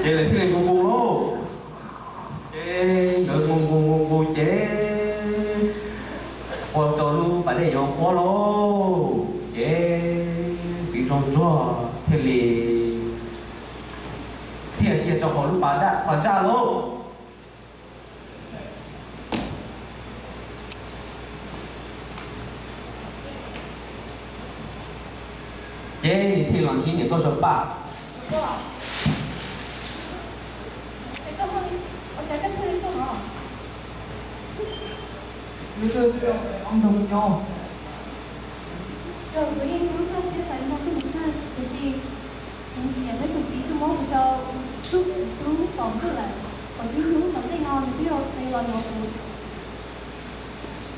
Ces lawv thiaj li nqus nqus lauj. Ces nkawd nqus nqus nqus nqus ces ua rau lub pas dej yuav huab lauj. Ces txiv nraug ntsuag thiaj li txiaj kiag rau hauv lub pas zaj lauj. Ces nws thiaj los ntsib niam nkauj Suav Paj.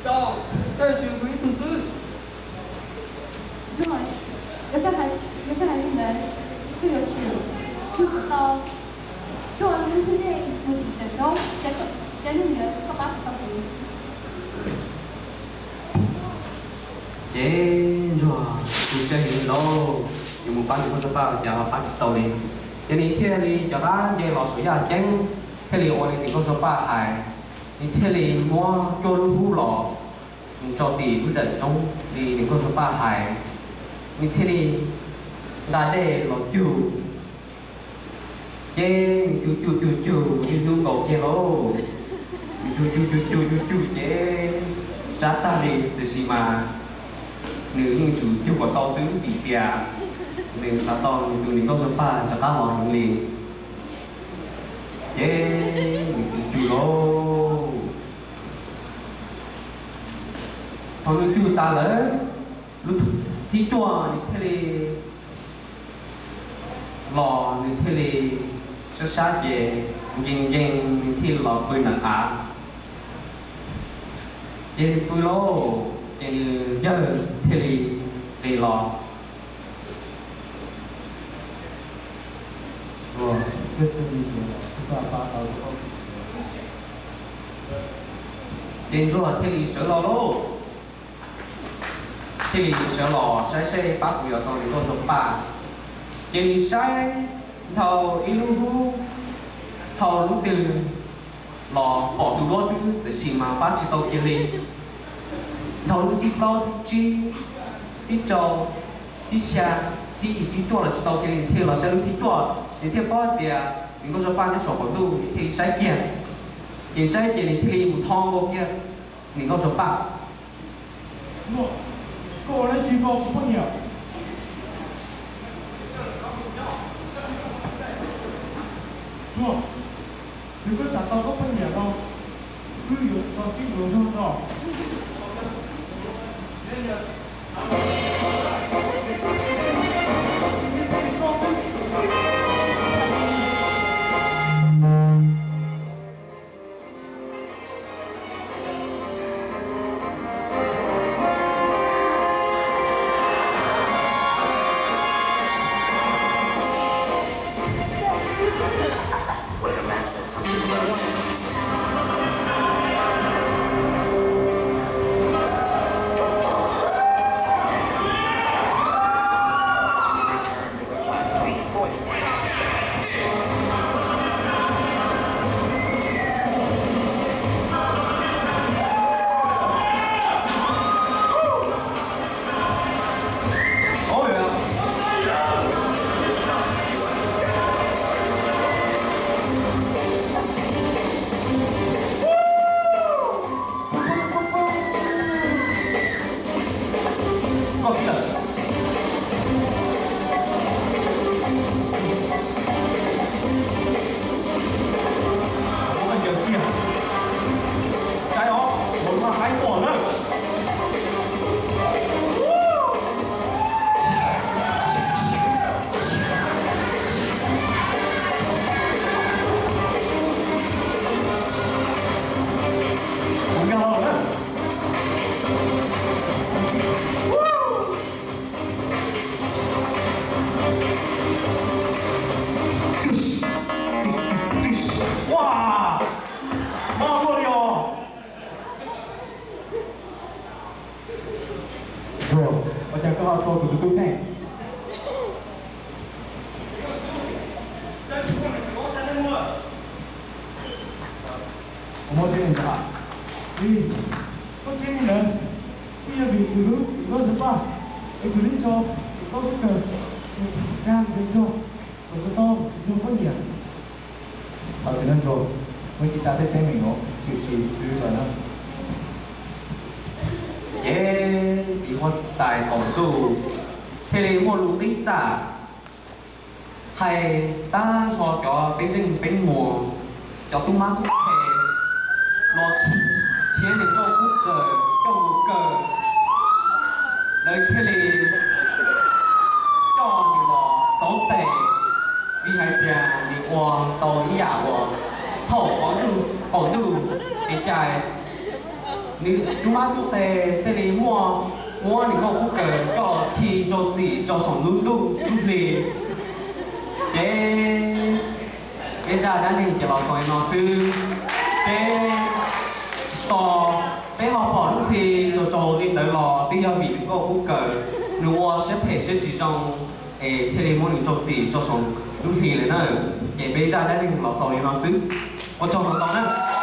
Tau, koj yuav tsum ib tug xwb. Yog koj hais li ntawd, koj yuav tsum, koj yuav tau, koj ua lub ntiaj teb mus tim Tawm Roob, saib, saib hnub ntawd koj pab tsis tau kuv. Ces ntsuag tu siab heev li lauj, yuav mus pab niam nkauj Suav Paj cas ho pab tsis tau li. Ces nws thiaj li rov qab nce los saum yaj ceeb, thiaj li ua li niam nkauj Suav Paj hais, nws thiaj li muab cuaj lub hub los mus tso tim lub dawm roob li niam nkauj Suav Paj hais, nws thiaj li nqa dej los cug. Ces nws cug cug cug cug ib hnub nkaus kiag lauj, nws cug cug cug cug cug cug ces sab tag li, tiam sis mas nws yeej tsuas cug kom tau xwb vim tias nws xav tau nws tus niam nkauj Suav Paj rov qab los heev li. Ces nws cug cug lauj, thaum nws cug tas lawm, lub thib cuaj nws thiaj li los, nws thiaj li sab sab ces nkees nkees nws thiaj li los pw nram qav. Ces nws pw lauj, ces nws yawg thiaj li nqis los. Ces ntsuag thiaj li sawv los lauj, thiaj li sawv los saib seb pab puas yuav tau niam nkauj Suav Paj. Ces nws saib dhau ib lub hub, dhau lub twg los pom tus duab xwb, tiam sis mas pab tsis tau kiag li. Dhau lub thib plaub, thib tsib, thib rau, thib xya, thib yim, thib cuaj los tsis tau kiag li, nws thiaj li los saib lub thib cuaj, nws thiaj paub tias niam nkauj Suav Paj nyob saum qaum ntuj, nws thiaj li saib kiag. Ces nws saib ces nws thiaj li mus tho nkaus kiag niam nkauj Suav Paj. Koj ua dab tsi rau kuv poj niam? Tsuag, yog koj tsam tau koj poj niam no, wb yuav tsis tau sib yuav zog no. Ua, mob luaj li os. Ua cas koj ho tau tus tus tub pheej? Vim koj tseeb li ntawd, twb yog vim kuv hlub Txiv Nkauj Zaj Paj, es kuv thiaj tso Txiv Nkauj Kub Kawg mus nrog Ntxawm Ntsuag kom tau Ntxawm Ntsuag poj niam. Thov Txiv Nkauj Ntsuag, muaj ib tsis xav tej teeb meem no tshwm sim xwb los na. Ces txiv huab tais qaum ntuj thiaj li muaj lus qib txaj hais tag nrho cov peb zeej peb muas, cov tub mab tub qhe los nrhiav Txiv Nkauj Kub Kawg coj mus kaw. Lawv thiaj li coj nws los xauv tes, vim hais tias nws ua tau ib yam uas txhaum qaum ntuj, qaum ntuj. Kev cai, nws tub mab tub qhe thiaj li muaj, muab Txiv Nkauj Kub Kawg coj los khi rau txim rau saum lub ntuj lub hli. Ces peb zaj dab neeg ces los xaus li no xwb. Ces tos peb ho pom lub hli rau rau li ntawd los twb yog vim Txiv Nkauj Kub Kawg nws ua siab phem siab tsis zoo, es thiaj li muab nws rau txim rau saum lub hli lawm na. Ces peb zaj dab neeg los xaus li no xwb. Ua tsaug ntau ntau na.